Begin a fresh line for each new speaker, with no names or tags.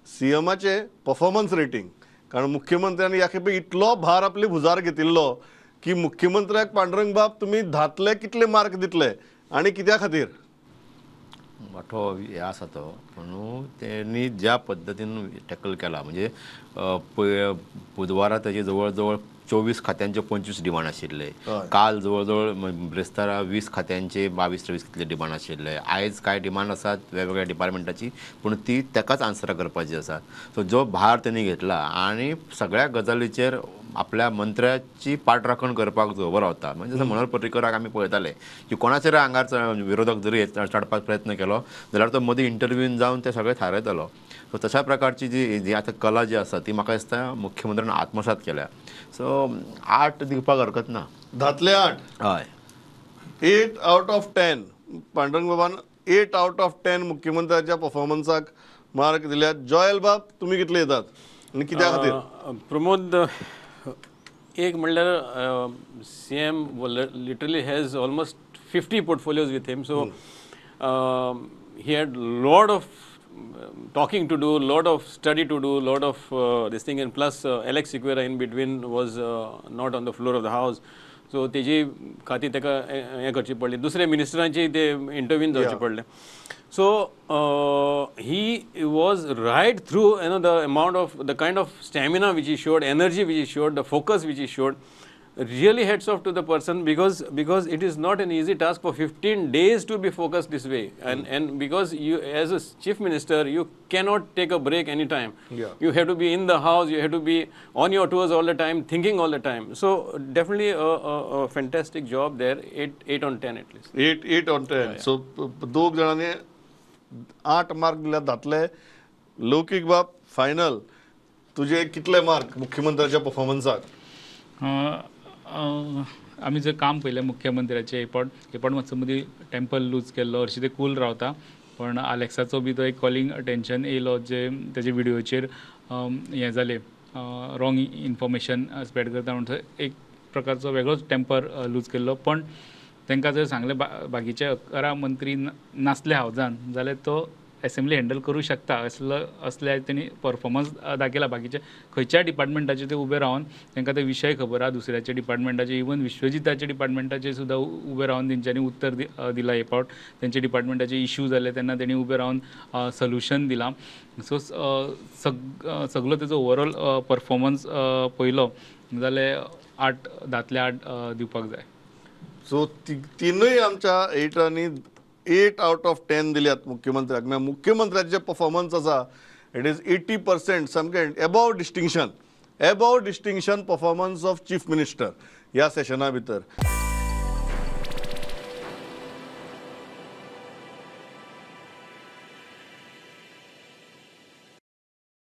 सीएमाचे performance rating, कारण मुख्यमंत्र्यांनी ह्या खेपे इतलो भार आपले भुजार घेतिल्लो की मुख्यमंत्र्याक पांडुरंग बाब तुमी धातले कितले मार्क दितले आनी कित्या खातीर?
मोठो हे आसा तो, पूण तेणी ज्या पद्दतीन टॅकल केला म्हणजे बुधवारा तेजे जवळ जवळ 24 खात्यांचे 25 डिमांड आशिल्ले, काल जवळ जवळ ब्रेस्तारा 20 खात्यांचे 22-23 कितले डिमांड आशिल्ले, आयज कांय डिमांड आसात वेगवेगळ्या डिपार्टमेंटाची, पूण ती तेकाच आन्सरां करपाची आसा. सो जो भार तेणी घेतला आनी सगळ्या गजालीचेर आपल्या मंत्र्याची पाठराखण करपाक जो उबो रावता, म्हणजे जसं मनोहर पर्रीकराक आमी पळयताले की कोणाचेर आंगार विरोधक जरी चडपाक प्रयत्न केलो जाल्यार तो मदीं इंटरव्यून जावन ते सगळें थारायतालो. सो तशा प्रकारची जी जी आतां कला जी आसा ती म्हाका दिसता मुख्यमंत्र्यान आत्मसात केल्या. सो 8 दिवपाक हरकत ना,
धातले 8,
हय,
8 आउट ऑफ 10 पांडुरंग बाबान 8 आउट ऑफ 10 मुख्यमंत्र्याच्या परफॉर्मन्साक मार्क दिल्यात. जॉयल बाब तुमी कितले येतात आनी कित्या खातीर?
प्रमोद, एक म्हणल्यार CM literally has almost 50 portfolios with him, so he had lot of talking to do, lot of study to do, lot of this thing, and plus Alex Sequeira in between was not on the floor of the house, so तेजी खाती ताका हें करची पडली, दुसऱ्या मिनिस्टरांची ते इंटरव्यून जावचे पडले. So he was right through, you know, the amount of the kind of stamina which he showed, energy which he showed, the focus which he showed, really hats off to the person, because it is not an easy task for 15 days to be focused this way, and because you as a chief minister you cannot take a break any time. You have to be in the house, you have to be on your toes all the time, thinking all the time. So definitely a fantastic job there. 8 on 10 at least.
8 on 10. So दोग जाणांनी 8 mark दिल्या धातले. लौकीक बाब final तुजे कितले mark मुख्यमंत्र्याच्या परफॉर्मन्साक?
आमी जर काम पळयलें मुख्यमंत्र्याचें, हे पावट मातसो मदीं टेम्पल लूज केल्लो, हरशीं ते कूल रावता, पण आलेक्साचो बी तो एक कॉलिंग अटेन्शन येयलो जे तेजे विडियोचेर हें जालें, रॉंग इन्फॉर्मेशन स्प्रेड करता म्हणून एक प्रकारचो वेगळोच टेम्पर लूज केल्लो. पण तांकां जर सांगलें बाकीचे 11 मंत्री नासले हावजान जाल्यार तो एसेंब्ली हँडल करूं शकता असलो असल्या तेणी परफॉर्मन्स दाखयला. बाकीचे खंयच्याय डिपार्टमेंटाचे ते उबे रावन तांकां ते विशय खबर आहा, दुसऱ्याच्या डिपार्टमेंटाचे, इवन विश्वजिताच्या डिपार्टमेंटाचे सुद्दां उबे रावन तेंच्यांनी उत्तर दिलां. हे पावट तेंच्या डिपार्टमेंटाचे इश्यू जाले तेन्ना तेणी उबे रावन सोल्युशन दिलां. सो सगलो तेजो ओवरऑल परफॉर्मन्स पळयलो जाल्यार 8 धातले 8 दिवपाक जाय.
सो तिनूय आमच्या एडिटरांनी 8 आउट ऑफ 10 दिल्यात मुख्यमंत्र्याक. म्हळ्यार मुख्यमंत्र्याचे परफॉर्मन्स आसा it is 80% सामकें above distinction, above distinction performance of chief minister ह्या सेशना भितर.